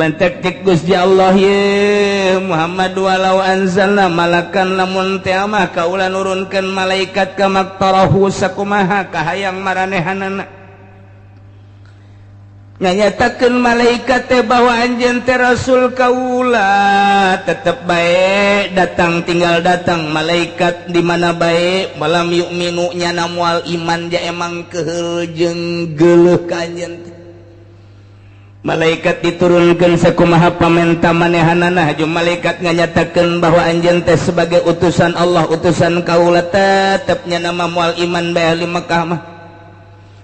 Mantak cek Gusti Allah ye Muhammad walau anzalna malakan lamun teh mah kaula nurunkeun malaikat ka maktarahu sakumaha kahayang maranehanana nganyatakeun malaikat teh bahwa anjeun teh rasul kaula tetep bae datang tinggal datang malaikat di mana bae malam yu'minu nyana moal iman ja emang keheul jeung geuleuh ka anjeun teh. Malaikat diturunkan sakumaha pamenta manehanana haju malaikat nganyatakeun bahwa anjeun teh sebagai utusan Allah utusan kaula tetep nya nama moal iman bae ahli Mekah mah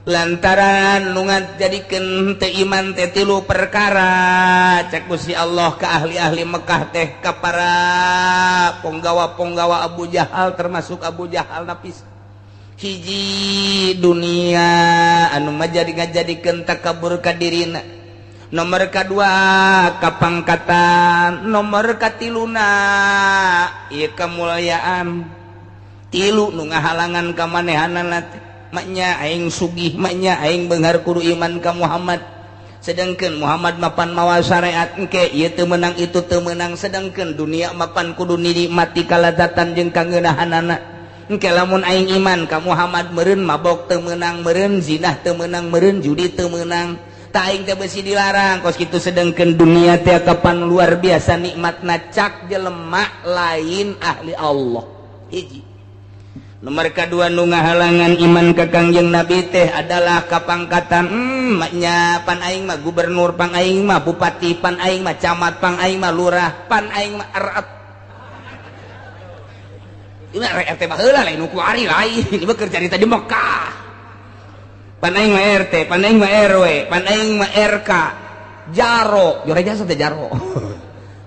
lantaran nu ngajadikeun teu iman teh tilu perkara cek Gusti Allah ka ahli-ahli Mekah teh ka para ponggawa-ponggawa Abu Jahal termasuk Abu Jahal napis hiji dunia anu majadi ngajadikeun takabur ka dirina nomor kedua kapangkatan nomor katiluna ieu kemuliaan tilu nu ngahalangan ka manehanana teh maknya aing sugih maknya aing beunghar kudu iman ka Muhammad sedangkan Muhammad mapan mawa syariat engke ieu teu meunang itu teu meunang sedangkan dunia mapan kudu nikmati kalazatan jeung kangeunahanana engke lamun aing iman ka Muhammad meureun mabok teu meunang meureun zinah teu meunang meureun judi teu meunang aing teh besi dilarang kos kitu sedangkan dunia teh kapan luar biasa nikmatna cak jelema lain ahli Allah hiji nomor kadua nu ngahalangan iman ka Kangjeng Nabi teh adalah kapangkatan maknya pan aing mah gubernur pang aing mah bupati pan aing mah camat pang aing mah lurah pan aing mah RT ini RT baheula lain nu kuari lain ieu keur carita di Mekah pan aing mah RT, pan aing mah RW, pan aing mah RK, jaro, jore jasa teh jaro.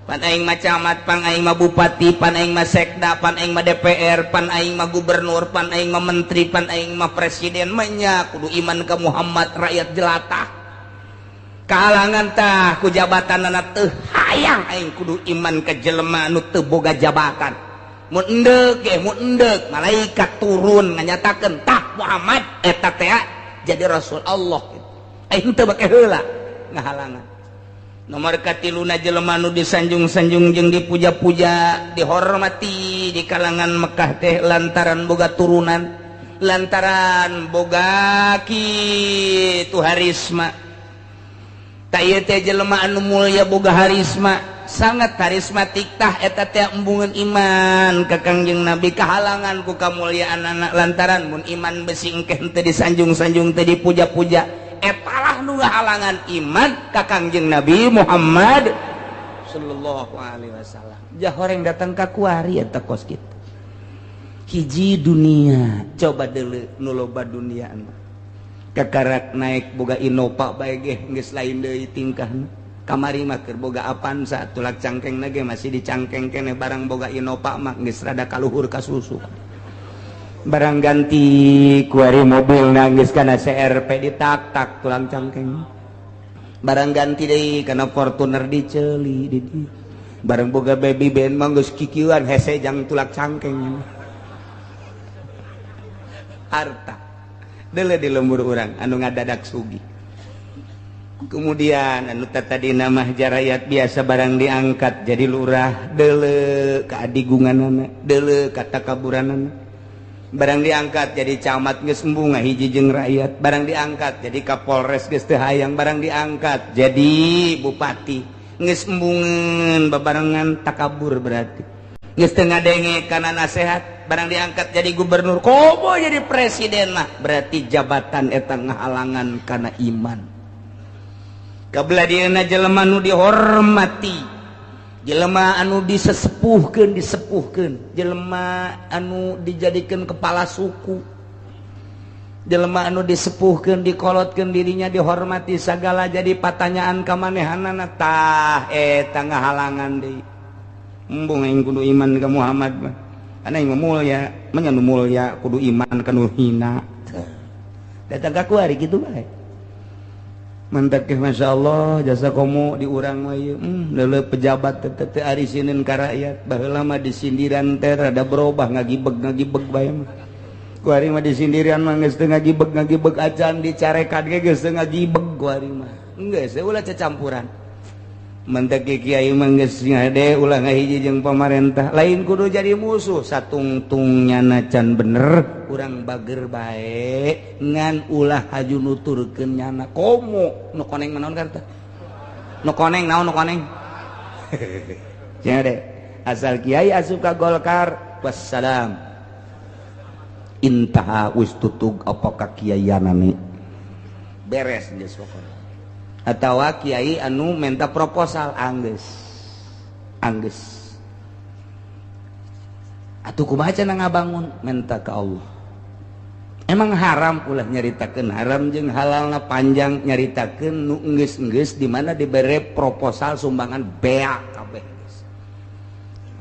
Pan aing mah camat, pan aing mah bupati, pan aing mah sekda, pan aing mah DPR, pan aing mah gubernur, pan aing mah menteri, pan aing mah presiden, mah kudu iman ka Muhammad rakyat jelata. Kahalangan tah ku jabatanana teu hayang aing kudu iman ka jelema anu teu boga jabatan. Mun endek ge mun endek malaikat turun nganyatakeun tah Muhammad eta teh jadi Rasul Allah aing teu bake heula ngahalangan. Nomor katiluna jelema nu disanjung-sanjung jeung dipuja-puja dihormati di kalangan Mekah teh lantaran boga turunan lantaran boga kitu harisma ta ieu teh jelema anu mulya boga harisma sangat karismatik tah eta teh embungeun iman ka Kangjeng Nabi kahalangan ku kamulyaan anak lantaran mun iman besi engke teu disanjung-sanjung teu dipuja-puja etalah nu ngahalangan iman ka Kangjeng Nabi Muhammad sallallahu alaihi wasallam. Jahoreng datang ka kuari eta kos kitu hiji dunia coba deuleu nu loba dunia kakarak naik boga Innova bae ge geus lain deui tingkahna kamari mah keur boga Avanza tulak cangkeng ge masih dicangkeng keneh barang boga Innova mah geus rada kaluhur ka susu barang ganti kuari mobil geus kana CRP ditak-tak tulang cangkeng barang ganti deui kana Fortuner diceuli di dieu barang boga baby band mah geus kikieuan hese jang tulak cangkeng harta deuleu di lembur urang anu ngadadak sugih. Kemudian anu tadi nama jarayat biasa barang diangkat jadi lurah deuleu ka adigunganana deuleu ka takaburanana barang diangkat jadi camat geus embung ngahiji jeung rakyat barang diangkat jadi kapolres geus teu hayang barang diangkat jadi bupati geus embungeun babarengan takabur berarti geus teu ngadenge kana nasehat barang diangkat jadi gubernur komo jadi presiden mah berarti jabatan eta ngahalangan kana iman. Kabelah dieuna jelema nu dihormati jelema anu disesepuhkeun disepuhkeun jelema anu dijadikeun kepala suku jelema anu disepuhkeun dikolotkeun dirinya dihormati sagala jadi patanyaan ka manehanana tah eta ngahalangan deui embung aing kudu iman ka Muhammad mah ana aing mah mulya mah nu mulya kudu iman ka nu hina datang ka kuari kitu bae. Mantak Masya Allah jasa komo diurang mah ieu leuleuh pejabat teh teu arisinin ka rakyat baheula mah disindiran teh rada berubah ngagibeg-ngagibeg bae mah kuari mah disindiran mah geus teu ngagibeg-ngagibeg acan dicarekan ge geus teu ngagibeg kuari mah geus ulah cacampuran. Mentek kiai mah geus ngade ulah ngahiji jeung pamarentah lain kudu jadi musuh satungtung nyana can bener urang bager bae ngan ulah haju nuturkeun nyana komo nu koneng mah naon karta nu koneng naon nu koneng cenah asal kiai asup ka Golkar wassalam intaha wis tutug apa ka kiaianane beres geus pokona atawa kiai anu minta proposal anggeus anggeus atuh kumaha cenah ngabangun minta ka Allah. Emang haram ulah nyaritakeun haram jeung halalna panjang nyaritakeun nu enggeus-enggeus di mana dibere proposal sumbangan beak kabeh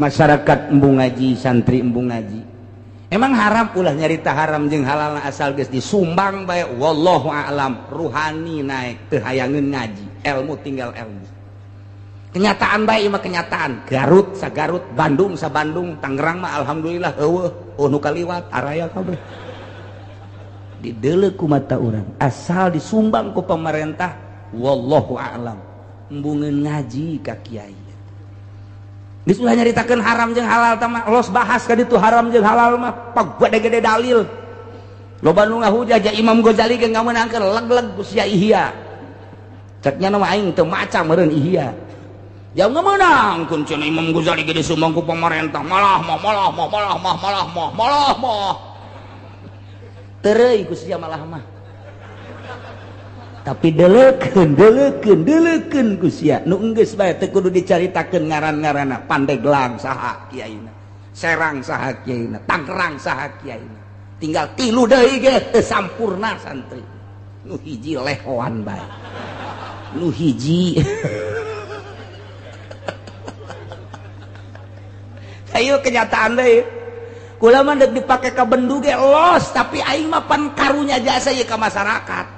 masyarakat embung ngaji santri embung ngaji. Emang haram ulah nyarita haram jeung halalna asal geus disumbang bae wallahu a'lam ruhani naik teu hayangeun ngaji ilmu tinggal ilmu kenyataan bae ieu mah kenyataan Garut sa Garut Bandung sa Bandung Tangerang mah alhamdulillah eueuh nu kaliwat araya kabeh dideuleu ku mata urang asal disumbang ku pemerintah wallahu a'lam embungeun ngaji ka kiai. Geus ulah nyaritakeun haram jeung halal tah mah los bahas ka ditu haram jeung halal mah pagede-gede dalil. Loba nu ngahujah ja Imam Ghazali ge ngamenangkeun leg-leg ku sia Ihya. Cek nya mah aing teu maca meureun Ihya. Jauh ngamenangkeun cenah Imam Ghazali ge disumbang ku pemerintah malah mah malah mah malah mah malah mah malah mah. Tereuy ku sia malah mah. Tapi deleukeun deleukeun deleukeun ku sia nu enggeus bae teu kudu dicaritakeun ngaran-ngaranna Pandeglang saha kiaina Serang saha kiaina Tangerang saha kiaina tinggal tilu deui ge teu sampurna santri nu hiji lehoan bae nu hiji ayo kenyataan deui kula mah deuk dipake ka bendu ge los tapi aing mah pan karunya jasa ieu ka masyarakat.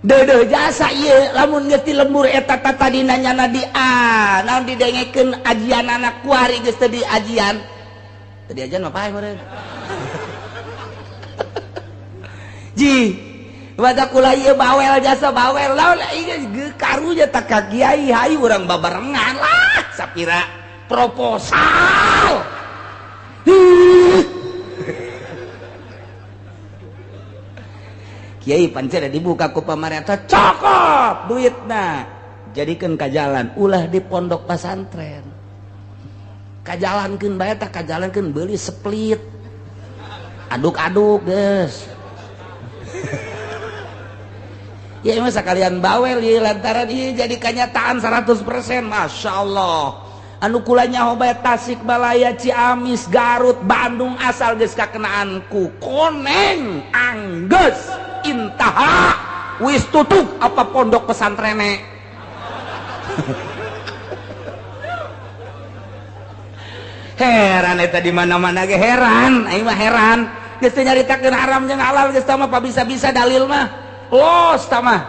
Dedeh jasa ieu lamun geus ti lembur eta tadina nyana di a naon didengekeun ajian anak kuari geus teu di ajian teu di ajian mah pae meureun ji baca kula ieu bawel jasa bawel lamun ieu karunya tak ka kiai hayu urang babarengan lah sapira proposal. Kiai pancen dibuka ku pamarentah cokot duitna jadikeun ka jalan ulah di pondok pesantren kajalankeun bae tah kajalankeun beuli split aduk-aduk geus ya mah sakalian bawel ieu lantaran ieu jadi kenyataan 100% Masya Allah anu kula nyaho bae Tasikmalaya Ciamis Garut Bandung asal geus kakenaan ku koneng anggeus intaha wis tutup apa pondok pesantrene. Heran eta di mana-mana ge heran aing mah heran geus teu nyaritakeun haram jeung halal geus tah mah bisa-bisa dalil mah los tah mah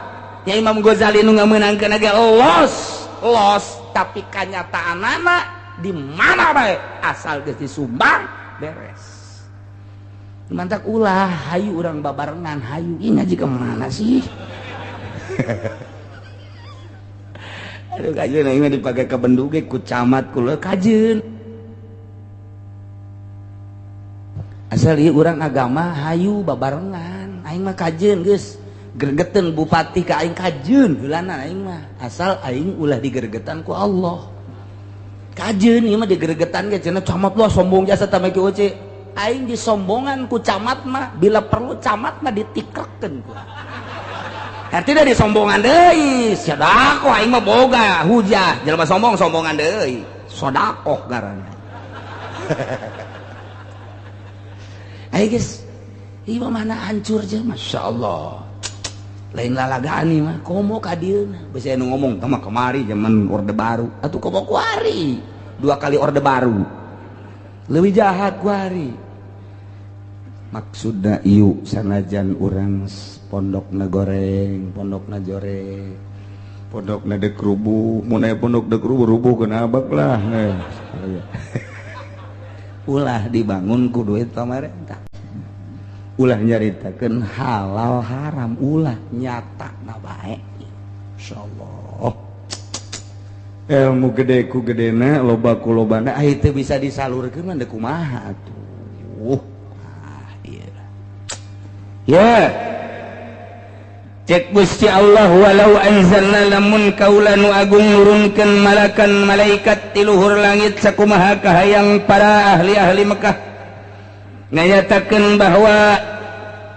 nya Imam Ghazali nu ngamenangkeun ge los los tapi kanyataanana di mana bae asal geus disumbang beres. Mantak ulah hayu urang babarengan hayu ini ngaji ke mana sih. Aduh kajeun aing mah dipake ka bendu ge ku camat kula kajeun asal ieu urang agama hayu babarengan aing mah kajeun geus gregeteun bupati ka aing kajeun heulana aing mah asal aing ulah digeregetan ku Allah kajeun ieu mah digeregetan ge cenah camat lah sombong jasa tah mah kieu aing disombongan ku camat mah bila perlu camat mah ditikrekeun ku artinya disombongan deui sedekah aing mah boga hujah jelema sombong sombongan deui sedekah ngaranna. Ayo guys ieu mah mana hancur je Masya Allah lain lalagaan ieu mah komo ka dieuna bisi anu ngomong tah mah kamari zaman Orde Baru atuh komo kuari dua kali Orde Baru leuwih jahat kuari. Maksudna ieu sanajan urang pondokna goreng pondokna jore pondokna deuk rubuh mun aya pondok deuk rubuh rubuh keun abak lah ulah dibangun ku duit pamarentah ulah nyaritakeun halal haram ulah nyata na bae insyaallah. Ilmu gede ku gedena, loba ku lobana, ah itu bisa disalurkeun mah kumaha atuh. Ah iya. Ya. Cek Gusti Allah walau anzalna lamun kaula nu agung nurunkeun malakan malaikat ti luhur langit sakumaha kahayang para ahli-ahli Mekah nganyatakeun bahwa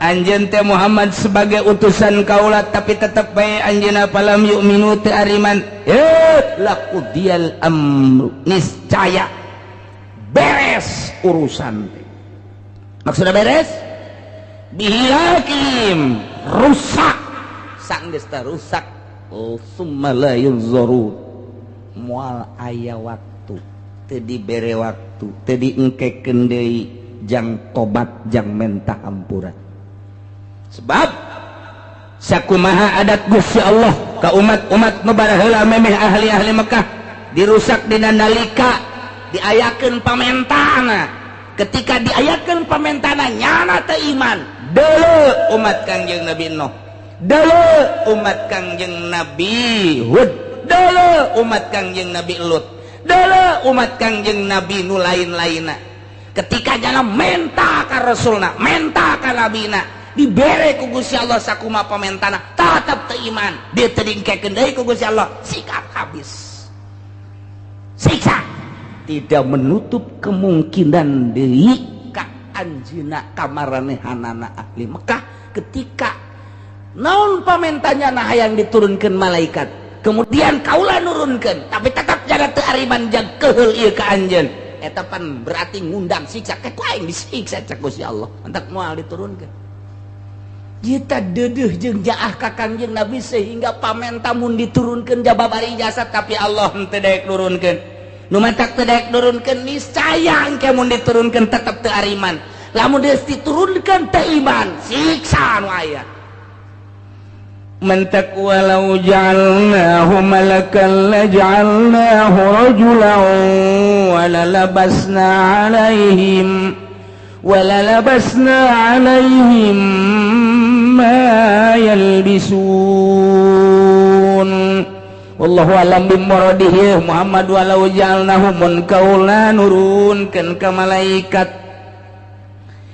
anjeun teh Muhammad sebagai utusan kaula tapi tetep bae anjeunna palam yu'minu teu ariman laqudiyal amru niscaya beres urusan teh. Maksudna beres bihilakim rusak sanggeus teh rusak summa la yunzurun moal aya waktu teu dibere waktu teu diengkekeun deui jang tobat jang menta hampura. Sebab sakumaha adat Gusti Allah ka umat-umat nu baraheula memeh ahli-ahli Mekah dirusak dina nalika diayakeun pamentana. Ketika diayakeun pamentana nyana teu iman deuleu umat Kangjeng Nabi Nuh, deuleu umat Kangjeng Nabi Hud, deuleu umat Kangjeng Nabi Lut, deuleu umat Kangjeng Nabi nu lain-lainna. Ketika nyana menta ka rasulna, menta ka nabina, dibere ku Gusti Allah sakumaha pamentana tetep teu iman, dia teu diengkekeun deui ku Gusti Allah, sikap habis. Siksa tidak menutup kemungkinan deui ka anjeunna kamaranehanana ahli Mekah ketika naon pamentanya nah hayang diturunkeun malaikat, kemudian kaula nurunkeun tapi tetap jaga teu ariman jang keheul ieu ka anjeun, eta pan berarti ngundang siksa ke ku aing disiksa cek Gusti Allah entak moal diturunkeun. Kita dedeuh jeung jaah ka Kangjeng Nabi sehingga pamenta mun diturunkeun jababari jasad tapi Allah henteu daek nurunkeun. Nu matak teu daek nurunkeun niscaya engke mun diturunkeun tetep teu ariman. Lamun geus diturunkeun teu iman, siksa nu aya. Man taqwa law ja'alnahu malakan la ja'alnahu rajulan wa la labasna 'alaihim wa la labasna 'alaihim ma yalbisun. Wallahu alam bimuradihi Muhammad walau ja'alnahu mun kaula nurunkeun ka malaikat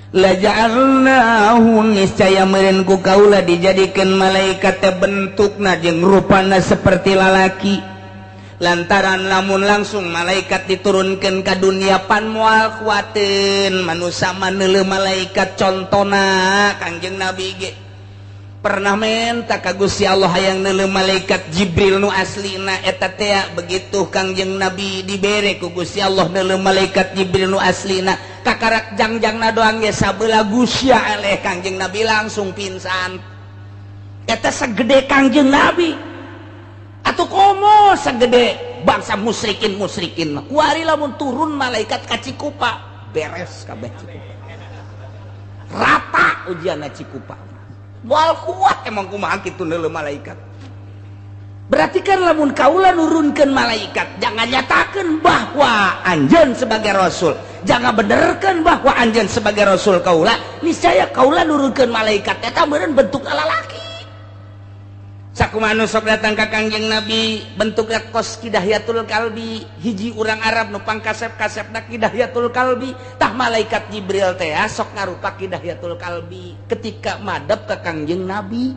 la ja'alnahu niscaya meureun ku kaula dijadikeun malaikat teh bentukna jeung rupana seperti lalaki. Lantaran lamun langsung malaikat diturunkeun ka dunia pan moal kuateun manusa maneuleuh malaikat. Contona Kangjeng Nabi ge pernah menta ka Gusti Allah hayang neuleuh malaikat Jibril nu aslina eta teh. Begitu Kangjeng Nabi dibere ku Gusti Allah neuleuh malaikat Jibril nu aslina kakarak jangjangna doang ge sabelah gusya eleh Kangjeng Nabi langsung pingsan. Eta segede Kangjeng Nabi atuh komo segede bangsa musyrikin-musyrikin mah kuari lamun turun malaikat ka Cikupa beres kabeh Cikupa rata ujianna Cikupa moal kuat emang kumaha kitu neuleuh malaikat. Berarti kan lamun kaula nurunkeun malaikat jangan nyatakeun bahwa anjeun sebagai rasul, jangan benerkeun bahwa anjeun sebagai rasul kaula, niscaya kaula nurunkeun malaikat eta meureun bentuk lalaki. Sakumaha nu sok datang ka Kangjeng Nabi bentukna kos Kidahyatul Kalbi, hiji urang Arab nu pangkasep-kasepna Kidahyatul Kalbi, tah malaikat Jibril teh sok ngarupa Kidahyatul Kalbi ketika madep ka Kangjeng Nabi.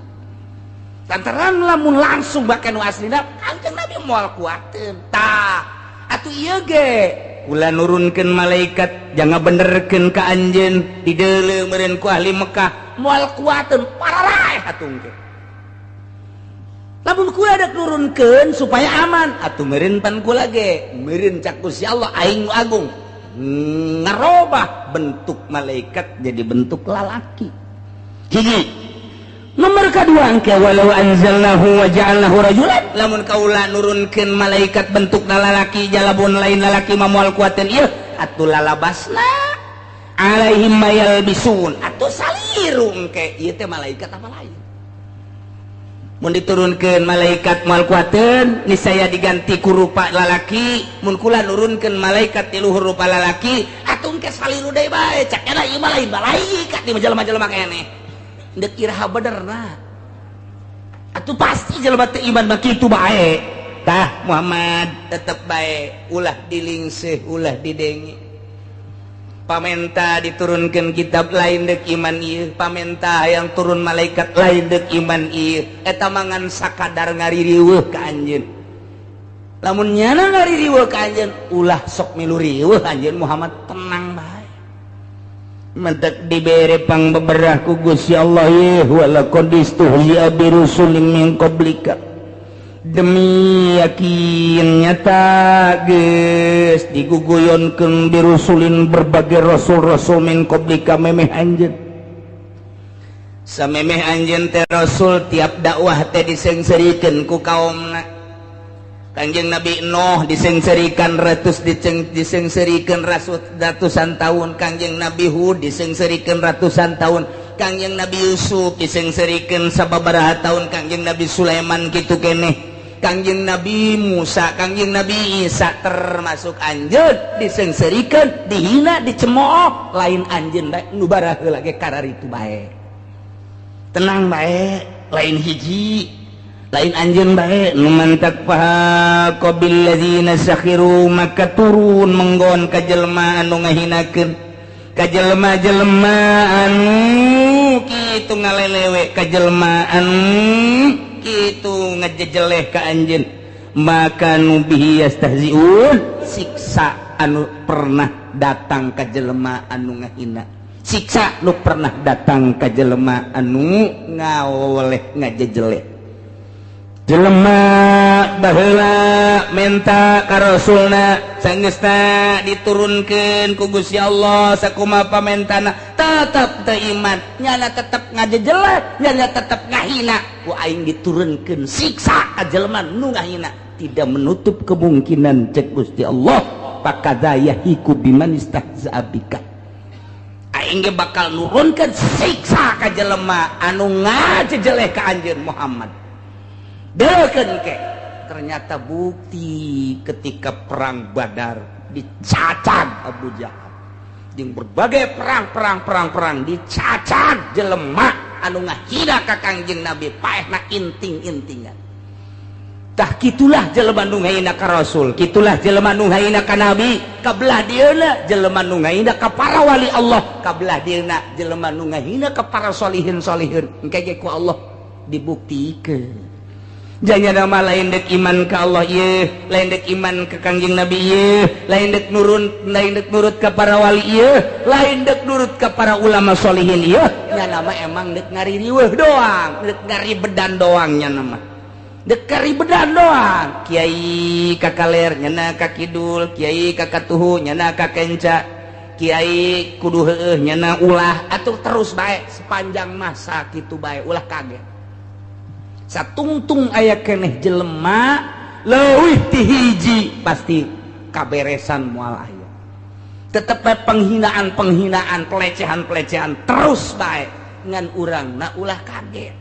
Lantaran lamun langsung bahkan nu aslina Kangjeng Nabi moal kuateun. Tah atuh ieu ge kula nurunkeun malaikat jangan benerkeun ka anjeun dideuleu meureun ku ahli Mekah moal kuateun pararaeh atuh ge. Lamun kula dek nurunkeun supaya aman atuh meureun pan kula ge meureun cak Gusti Allah aing nu agung ngarobah bentuk malaikat jadi bentuk lalaki. Hiji nomor kedua engke walau anzalnahu wa ja'alnahu rajulan lamun kaula nurunkeun malaikat bentuk lalaki jalabun lain lalaki mah moal kuateun ieu atuh lalabasna alaihim mayalbisun atuh saliru engke ieu teh malaikat apa lain. Mun diturunkeun malaikat moal kuateun niscaya diganti ku rupa lalaki, mun kula nurunkeun malaikat ti luhur rupa lalaki atuh engke saliru deui bae cak eta ieu mah lain malaikat di jelema-jelema keneh deuk iraha benerna atuh pasti jelema teu iman mah kitu bae. Tah Muhammad tetep bae ulah dilingseh ulah didenge. Pamenta diturunkan kitab lain dek iman ieu, pamenta yang turun malaikat lain dek iman ieu. Eta mangan sakadar ngaririweuh ka anjeun. Lamun nyana ngaririweuh ka anjeun, ulah sok milu riweuh anjeun Muhammad, tenang bae. Mentek dibere pangbeberah ku Gusti Allah ye walaqad istuhzi'a bi rusulin min qablika. Demi yakin nyata geus diguguyonkeun birusulin berbagai rasul-rasul min qablika memeh anjeun. Samemeh anjeun teh rasul tiap dakwah teh disengserikeun ku kaumna. Kanjeng Nabi Nuh disengserikan ratus disengserikan ratusan tahun, Kanjeng Nabi Hud disengserikan ratusan tahun, Kanjeng Nabi Yusuf disengserikan sababaraha tahun, Kanjeng Nabi Sulaiman kitu keneh, Kanjeng Nabi Musa, Kanjeng Nabi Isa termasuk anjeun disengserikan, dihina, dicemooh, lain anjeun bae nu baraheula ge kararitu bae. Tenang bae, lain hiji, lain anjeun bae nu mantak faha qabil ladzina sakhiru, maka turun menggon ka jelema anu ngahinakeun, ka jelema-jelema anu kitu ngalelewe, ka jelema anu kitu ngajejeleh ka anjeun, maka nu bihi yastahziun, siksa anu pernah datang ka jelema anu ngahina, siksa nu pernah datang ka jelema anu ngawoleh ngajejeleh. Jelema baheula menta ka rasulna sangeusna diturunkeun ku Gusti Allah sakumaha pamentana tetep teu iman, nyana tetep ngajejelek, nyana tetep ngahina, ku aing diturunkeun siksa ka jelema nu ngahina. Tidak menutup kemungkinan cek Gusti Allah pakadza yahiku biman istahza'a bika, aing ge bakal nurunkeun siksa ka jelema anu ngajejeleh ka anjeun Muhammad. Deukeun ke ternyata bukti ketika perang Badar dicacag Abu Jahal jeung berbagai perang dicacag jelema anu ngahina ka Kangjeng Nabi paehna inting-intingan. Tah kitulah jelema nu ngahina ka Rasul, kitulah jelema nu ngahina ka Nabi, kabelah dieuna jelema nu ngahina ka para wali Allah, kabelah dieuna jelema nu ngahina ka para solihin-solihin. Engke ge ku Allah dibuktikeun. Jangan nama lain dek iman ke Allah ye, lain dek iman ke Kangjeng Nabi ye, lain dek nurun, lain dek nurut ke para wali ye, lain dek nurut ke para ulama solihin ye. Nya nama emang dek ngaririweuh doang, dek ngaribedan doang nya nama. Dek ngaribedan doang. Kiai kakaler nyana ka kidul, kiai kakatuhu nyana ka kenca, kiai kudu heueuh nyana ulah, atuh terus bae sepanjang masa kitu bae ulah kaget. Satungtung aya keneh jelema leuwih ti hiji pasti kaberesan moal aya. Tetep bae penghinaan-penghinaan, pelecehan-pelecehan terus bae ngan urang na ulah kaget.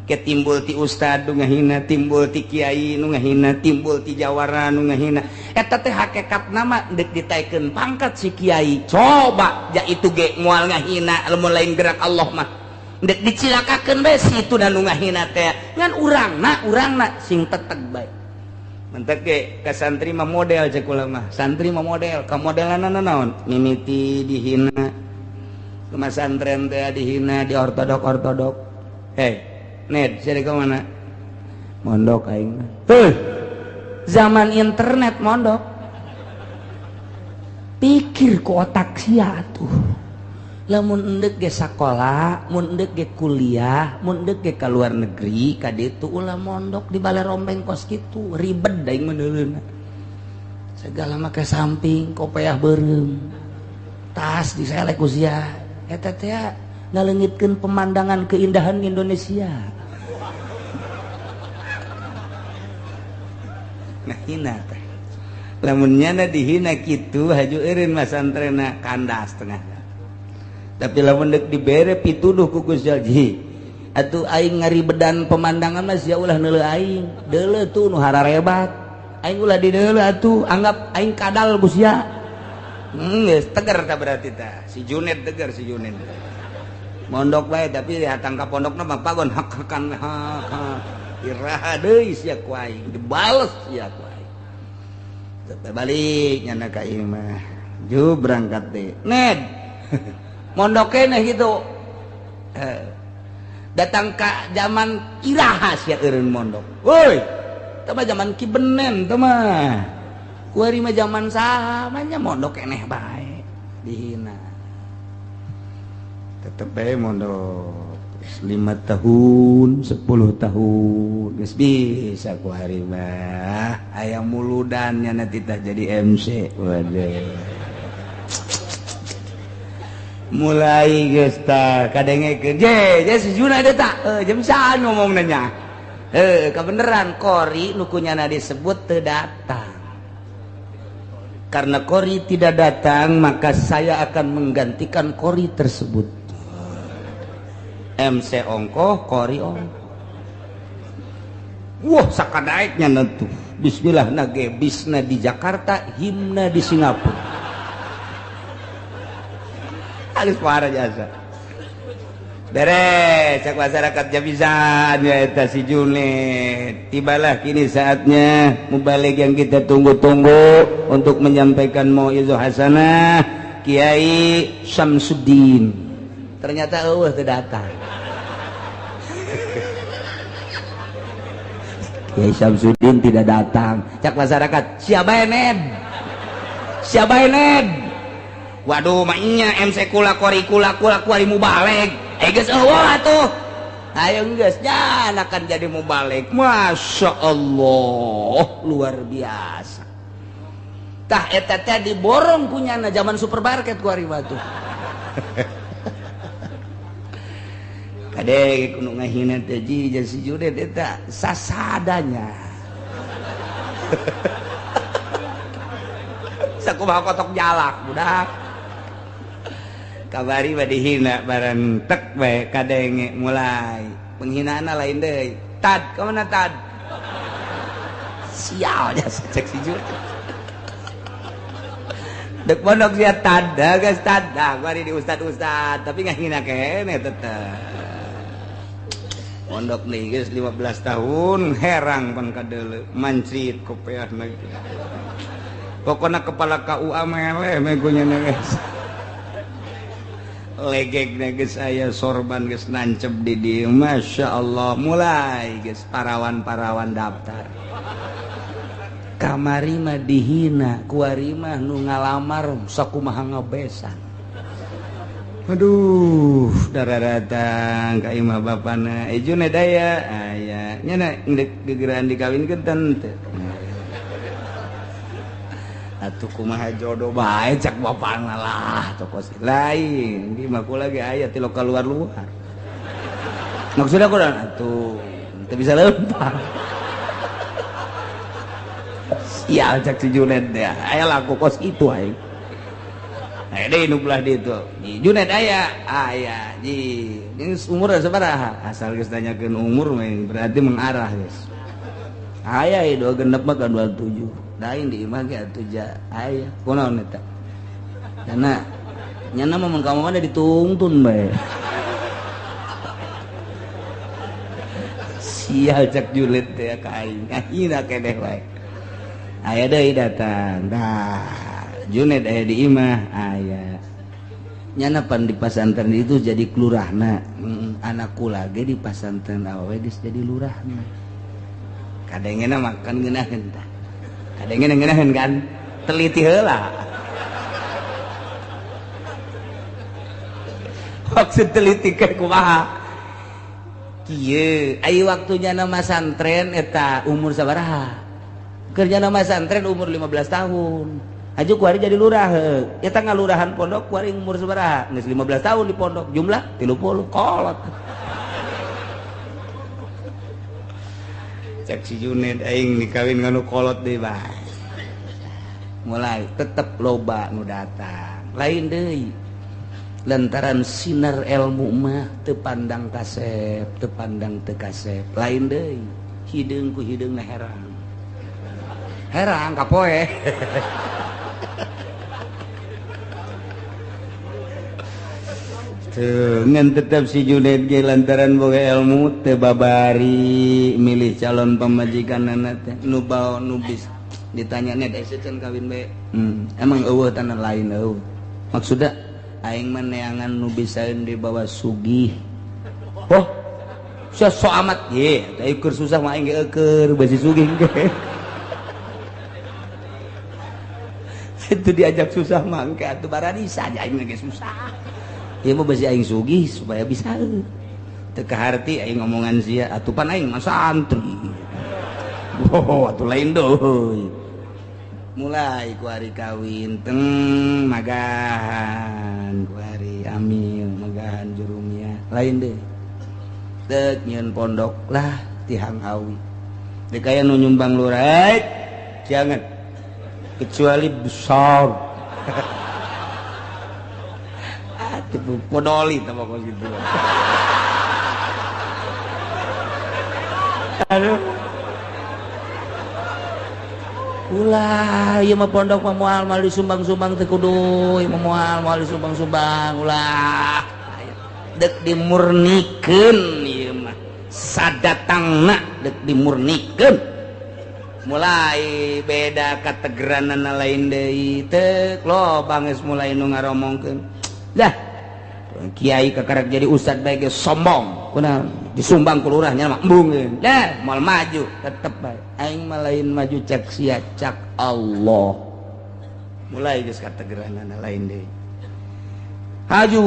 Ke timbul ti ustad nu ngahina, timbul ti kiai nu ngahina, timbul ti jawara nu ngahina. Eta teh hakikatna mah deuk ditaekeun pangkat si kiai. Coba ja itu ge moal ngahina lamun lain gerak Allah mah. Dek dicilakakeun bae si itu dan nu ngahina teh ngan urangna sing teteg bae. Mentek ge ka santri mah model cek kula mah. Santri mah model, ka modelanna naon? Mimiti dihina. Ke santren teh dihina, di ortodok-ortodok. Hei, Ned, sia ka mana? Mondok aing mah. Heuh. Zaman internet mondok. Pikir ku otak sia atuh. Lamun endek ge sakola, mun endek ge kuliah, mun endek ge ka luar negeri, ka ditu ulah mondok di bale rombeng kos kitu, ribet da aing meuneuleuna. Segala make samping, kopeah beureum. Tas diselek ku sia. Eta teh ngaleungitkeun pemandangan keindahan Indonesia. Nah hina teh. Lamun nyana dihina kitu haju eureun masantrena kandas tengah. Tapi lamun deuk dibere pituduh ku Gusti Allah, atuh aing ngaribedan pemandangan mah sia ulah neuleuh aing, deuleuh tuh nu hararebat. Aing ulah dideuleuh atuh, anggap aing kadal ku sia. Geus tegar tah berarti tah. Si Junet tegar si Junet. Mondok bae tapi hatang ka pondokna mah pagon hak-hakan hak. Iraha deui sia ku aing, dibales sia ku aing. Tetep balik nyana ka imah. Ju berangkat deh. Ned. Mondok keneh gitu. Datang ka zaman iraha sia eureun mondok. Woi, teh mah zaman Ki Benen teh mah. Kuari mah zaman saha mah nya mondok keneh bae. Dihina. Tetep bae mondok. 5 tahun, 10 tahun geus bisa ku hari mah. Aya muludan nya nanti tah jadi MC. Waduh. Mulai geus tah kadengekeun. Je, je si Juna eta tah. Jam saan ngomongna nya. Kabeneran kori nu kunyana disebut teu datang. Karena kori tidak datang, maka saya akan menggantikan kori tersebut. MC ongkoh, kori ongkoh. Wah, sakadaeknya nentu. Bismillah nage bisna di Jakarta, himna di Singapura. Harus parah jasa. Beres, cak masyarakat jabisan ya eta si Junet. Tibalah kini saatnya mubalig yang kita tunggu-tunggu untuk menyampaikan mauizah hasanah Kiai Syamsuddin. Ternyata eueuh teu datang. Kiai Syamsuddin tidak datang. Cak masyarakat, siapa Ned? Siapa Ned? Waduh, mainnya MC kula kori kula kula kuari mubalig. Geus eueuh atuh. Ayo geus nya akan jadi mubalig. Masya Allah, luar biasa. Tah eta teh diborong kunyana zaman supermarket kuari mah tuh. Kadek kudu ngahina teh ji si Junet eta sasadanya. Sakumaha kotok jalak budak. Kabari mah dihina bareng tek bae kadenge mulai. Penghinaanna lain deui. Tad, ka mana tad? Sial jasa cek si Junet. Dek pondok sia tad, geus tad. Dah bari di ustad-ustad, tapi ngahina keneh tetep. Pondok nih geus 15 tahun herang pan kadeuleu mancit kopeahna. Pokona kepala KUA meleh megunya geus. Legegna geus aya sorban geus nancep di dieu. Masya Allah mulai geus parawan-parawan daftar. Kamari mah dihina, kuari mah nu ngalamar sakumaha ngabesan. Aduh, darah datang ka imah bapana. Junet aya, aya. Nya na gegeran dikawinkeun teu. Atuh kumaha jodoh bae cak bapana lah, tokos lain. Di imah kula ge aya ti lokal luar-luar. Maksudna kurang atuh, teu bisa lempar. Sial cak si Junet teh. Aya laku kos itu aing. Aya deui nu belah ditu. Di Junet aya, aya. Ji, geus umur sabaraha? Asal geus nanyakeun umur mah berarti mengarah geus. Aya ieu dua genep mah kan 27. Lain di imah ge atuh ja aya. Kunaon eta? Karena nyana mah mun ka mana ditungtun bae. Sial cak Junet teh ka aing. Ngahina keneh bae. Aya deui datang. Dah. Junet aya di imah aya. Nyana pan di pasantren itu jadi kelurahna. Anakku lagi di pasantren awewe geus jadi lurahna. Kadengena makan ngeunaheun tah. Kadengena ngeunaheun kan? Teliti heula. Maksud teliti ke kumaha? Kieu, aya waktunya nama santren eta umur sabaraha? Kerja nama santren umur 15 tahun. Aju kuari jadi lurah, eta ngalurahan pondok kuari umur sabaraha? Geus 15 tahun di pondok, jumlah 30 kolot. Cek si Junet aing dikawin nganu kolot deui bae. Mulai tetep loba nu datang. Lain deui. Lantaran sinar ilmu mah teu pandang kasep, teu pandang teu kasep. Lain deui. Hideung ku hideungna herang. Herang kapoe. Tuh, ngan tetap si Junaid ge lantaran boga ilmu teu babari milih calon pamajikanana teh nu bao nu bisa ditanya net can kawin bae. Emang eueuh tanah lain eueuh. Maksudna aing mah neangan nu bisaeun dibawa sugih. Oh, sia sok amat ye, teh keur susah mah aing ge eueur basi sugih ge. Itu diajak susah mah engke atuh barani saja aing ge susah. Ieu mah basi aing sugih supaya bisa. Teu kaharti aing ngomongan sia atuh pan aing mah santri. Oh, atuh lain deui. Mulai ku hari kawin teng magahan ku hari amil magahan jurumia lain deui. Deuk nyieun pondok lah tihang awi. Deuk aya nu nyumbang lurah, jangan kecuali besar. Atuh podoli teh pokok gitu. Aduh. Ulah ieu mah pondok mah moal moal disumbang-sumbang teu kudu, ieu mah moal moal disumbang-sumbang, ulah. Deuk dimurnikeun ieu mah. Sadatangna deuk dimurnikeun. Mulai beda kategeranana lain deui teu loba geus mulai nu ngaromongkeun. Lah, kiai kakarak jadi ustad bae ge sombong. Kunaon disumbang ku lurahnya mah embung. Lah, moal maju tetep bae. Aing mah lain maju cek sia cak Allah. Mulai geus kategeranana lain deui. Haju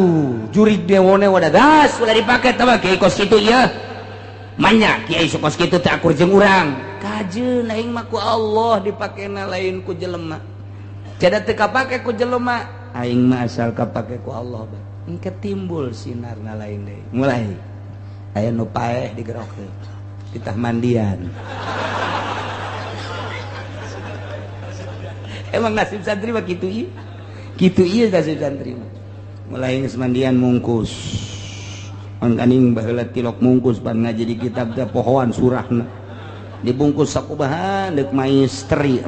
jurig dewone wadadas ulah dipake teh kiai kos kitu ieu. Manya kiai kos kitu teh akur jeung urang. Kajeun aing mah ku Allah dipakena lain ku jelema. Cada teu kapake ku jelema, aing mah asal kapake ku Allah bae. Engke timbul sinarna lain deui. Mulai aya nu paeh digerokeun. Titah mandian. Emang nasib santri mah kitu ieu. Kitu ieu nasib santri mah. Mulai geus mandian mungkus. Mangkaning baheula tilok mungkus pan ngaji di kitab teh pohoan surahna. Dibungkus sakubahan deuk maistri.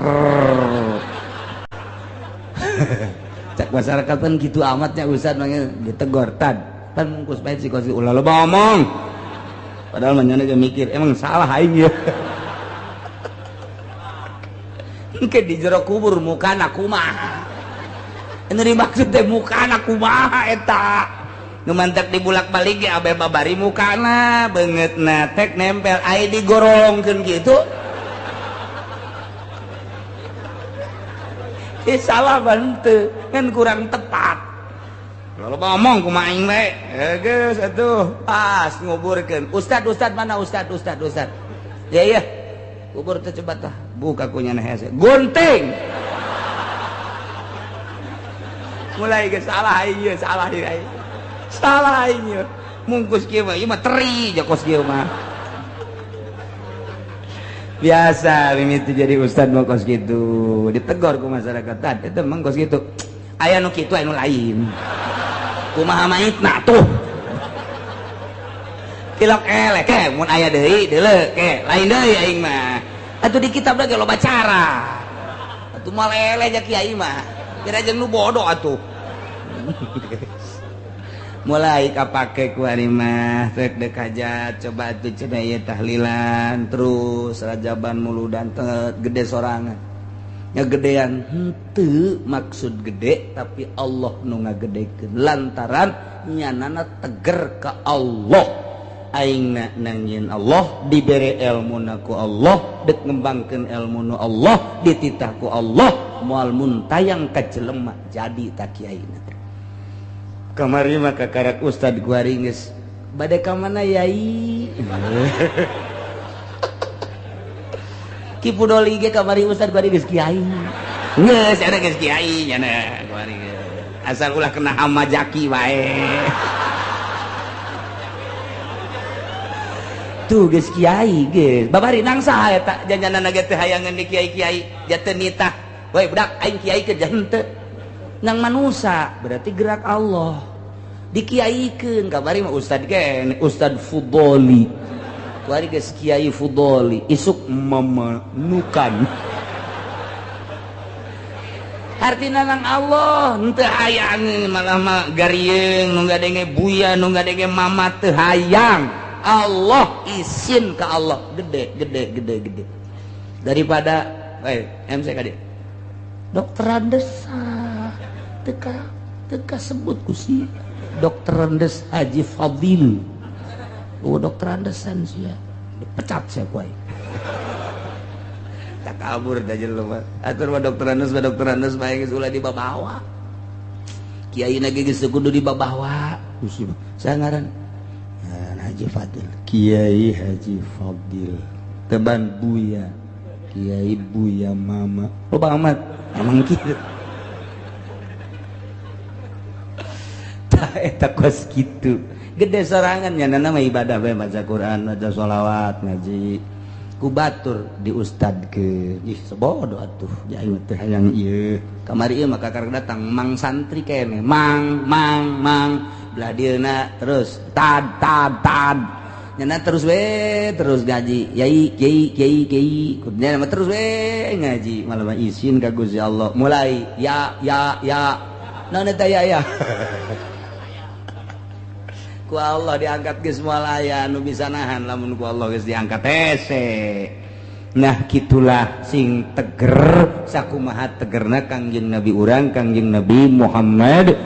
Cak masyarakat kan gitu amatnya ustad manggil ditegor tad. Pan mungkus bae si kos ulah loba omong. Padahal manyana ge mikir emang salah aing ya. Engke di jero kubur mukana kumaha. Anu dimaksud teh mukana kumaha eta. Nu mantak dibulak-balik ge abe babari mukana beungeutna tek nempel ai digorongkeun kitu. Salah bante kan kurang tepat. Lalu ngomong kumaha aing bae. Geus atuh pas nguburkeun. Ustad ustad mana ustad ustad ustad. Ya ya. Kubur teh coba tah. Buka ku nyana hese. Gunting. Mulai geus salah aing ieu, salah ieu aing. Salah aing ieu. Mungkus kieu mah ieu mah teri jokos kieu mah. Biasa mimiti jadi ustad mah kos kitu. Ditegor ku masyarakat. Tad eta emang kos kitu. Aya nu kitu aya nu lain. Kumaha maitna tuh. Tilok eleh ke mun aya deui deuleu ke lain deui aing mah. Atuh di kitab lagi loba cara. Atuh moal eleh ja kiai mah. Kira jeung nu bodoh atuh. Mulai kapake ku ari mah rek deuk hajat coba atuh cenah ieu tahlilan terus rajaban muludan teh gede sorangan. Nya gedean henteu maksud gede tapi Allah nu ngagedekeun lantaran nyanana teger ka Allah. Aingna nangieun Allah dibere elmuna ku Allah deuk ngembangkeun elmuna Allah dititah ku Allah moal muntayang ka jelema jadi ta kiaina. Kamari mah kakarak ustad kuari geus bade ka mana yai. Ki Pudoli ge kamari ustad kuari geus kiai. Geus ada geus kiai nya kuari asal ulah kena hama jaki wae. Tuh geus kiai geus. Babari nang saha eta janjanana ge teu hayangeun di kiai-kiai ja teu nitah. Woi budak aing kiai ke henteu. Nang manusa berarti gerak Allah. Dikiaikeun kabari mah ustad ge Ustad Fudoli. Kuari geus Kiai Fudoli isuk memenukan. Hartina nang Allah henteu hayang malah mah garieung nu ngadenge buya nu ngadenge mama teu hayang. Allah izin ke Allah gede gede gede gede daripada MC ka dieu dokter Andes teka teka sebut ku si dokter Andes Haji Fadil. Oh dokter Andesan sia dipecat sia ku aing. Tak kabur da jelema atur mah dokter Andes mah geus ulah dibabawa. Kiai na ge geus kudu dibabawa. Saya ngaran Haji Fadil, Kiai Haji Fadil, teban Buya, Kiai Buya Mama. Loba amat emang kieu. Tah eta kos kitu. Gede sorangan nya mah ibadah bae maca Quran, maca sholawat, ngaji. Ku batur di ustadkeun. Ih sebodoh atuh, ja aing teh hayang ieu. Kamari ieu mah kakarek datang mang santri keneh, mang mang mang belah dieuna terus tad tad tad. Nyana terus we terus ngaji. Yai kiai kiai kiai. Kudunya mah terus we ngaji. Malah mah izin ka Gusti Allah. Mulai ya ya ya. Naon eta ya ya. Ku Allah diangkat geus moal aya nu bisa nahan lamun ku Allah geus diangkat hese. Nah kitulah sing teger sakumaha tegerna Kangjeng Nabi urang Kangjeng Nabi Muhammad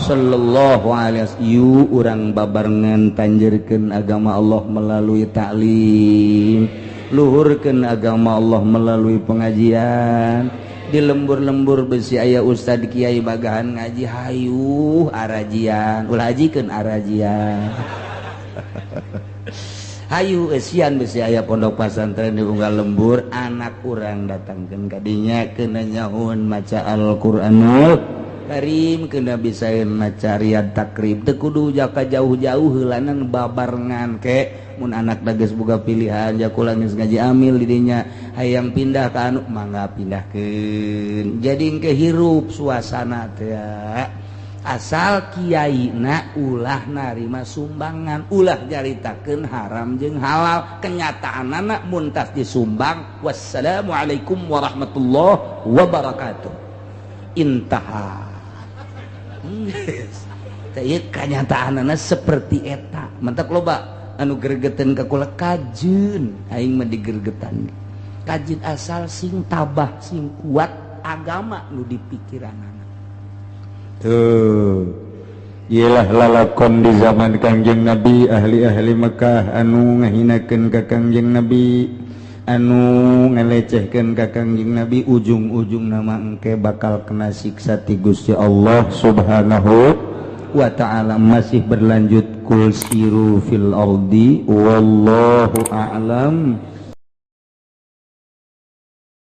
sallallahu alaihi wasallam. Yu urang babarengan tanjerkeun agama Allah melalui taklim, luhurkeun agama Allah melalui pengajian. Di lembur-lembur besi aya ustad kiai bagahan ngaji hayu arajian, ulah hajikeun arajian. Hayu esian besi aya pondok pesantren di unggal lembur, anak urang datangkeun ka dinya keuna nyaun maca Al-Qur'anul Karim, kena bisa maca Riyad Takrib. Teu kudu jaka jauh-jauh heulanan babarengan ke mun anak geus boga pilihan jakula geus ngaji amil di dinya hayang pindah ka anu mangga pindahkeun. Jadi engke hirup suasana teh asal kiaina ulah narima sumbangan, ulah nyaritakeun haram jeung halal, kenyataanana mun tas disumbang. Wassalamualaikum warahmatullahi wabarakatuh. Intaha. Kenyataanana seperti eta. Mentak loba anu gergeten ka kula kajeun, aing mah digergetan. Kajeun asal sing tabah, sing kuat agama nu dipikiranana. Tuh. Iyalah lalakon di zaman Kangjeng Nabi, ahli-ahli Mekah anu ngahinakeun ka Kangjeng Nabi, anu ngalecehkeun ka Kangjeng Nabi, ujung-ujung nama engke bakal kena siksa ti Gusti Allah Subhanahu wa ta'ala. Masih berlanjut kul siru fil ardi wallahu a'lam.